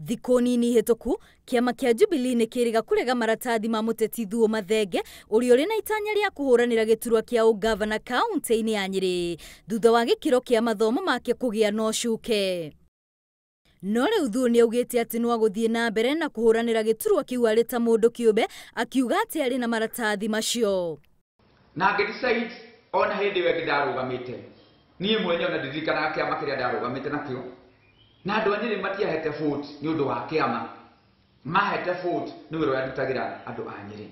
Thikũ nini hĩtũku, kĩama kĩa Jubilee nĩ kĩrĩga kũrega maratathi ma mũteti Thuo Mathenge ũrĩa ũrĩ na itanya rĩa kũhũranĩra gĩturwa kĩa ũngavana kaunti-inĩ ya Nyĩrĩ thutha wa gĩkĩro kĩa mathomo make kũgĩa na ũcuke. No rĩu Thuo nĩ augĩte atĩ no agũthiĩ na mbere na kũhũranĩra gĩturwa kĩu arĩ ta mũndũ kĩũmbe, akiuga atĩ arĩ na maratathi macio. Na ngĩ decide ona hĩndĩ ĩyo ĩngĩ ndarũgamĩte niĩ mwenyewe na ndirikanaga kĩama kĩrĩa ndarũgamĩte nakĩo, na andũ a Nyĩrĩ matiahete vote nĩ ũndũ wa kĩama, mahete vote nĩ wĩra ũrĩa ndutagĩra andũ a Nyĩrĩ.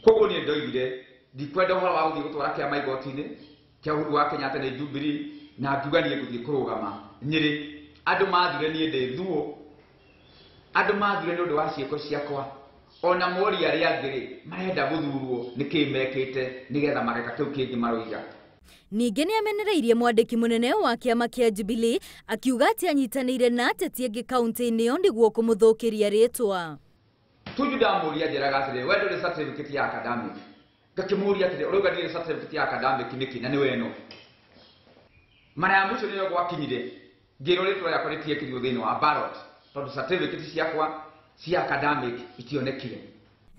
Koguo niĩ ndoigire ndikwenda ũhoro wa gũthiĩ gũtwara kĩama igoti-inĩ kĩa Uhuru wa Kenyatta nĩ Jubilee, na ngiuga niĩ ngũthiĩ kũrũgama Nyĩrĩ. Andũ mathire niĩ ndĩ Thuo, andũ mathire nĩ ũndũ wa ciĩko ciakwa, ona mori arĩa angĩ rĩ marenda gũthurwo nĩkĩ mekĩte nĩgetha mageka kĩu kĩngĩ maroiga. Ningĩ nĩ amenereirie mwandĩki mũnene wa kĩama kĩa Jubilee akiuga atĩ anyitanĩire na ateti angĩ kaunti-inĩ ĩyo nĩguo kũmũthũkĩria rĩtwa. Tuju ndamũria njĩraga atĩrĩ, we ndũrĩ certificate ya academic. Ngakĩmũria atĩrĩ, ũrauga ndirĩ certificate ya academic nĩkĩ na nĩwe ĩno? Mara ya mũico nĩyo gwakinyire ngĩrwo rĩtwa rĩakwa rĩtiekĩrirwo thĩinĩ wa ballot tondũ certificate ciakwa cia academic itionekire.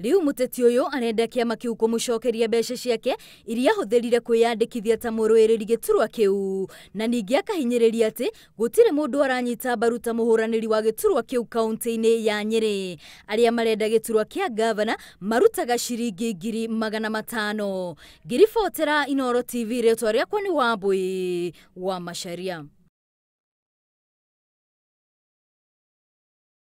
Rĩu mũteti ũyũ arenda kĩama kĩu kũmũcokeria mbeca ciake iria ahũthĩrire kwĩyandĩkithia ta mũrũĩrĩri gĩturwa kĩu, na ningĩ akahinyĩrĩria atĩ gũtirĩ mũndũ aranyita mbaru ta mũhũranĩri wa gĩturwa kĩu kaunti-inĩ ya Nyĩrĩ. Arĩa marenda gĩturwa kĩa ngavana marutaga ciringi 500,000. Ngĩribotera Inooro TV, rĩtwa rĩakwa nĩ Wambui wa Macharia.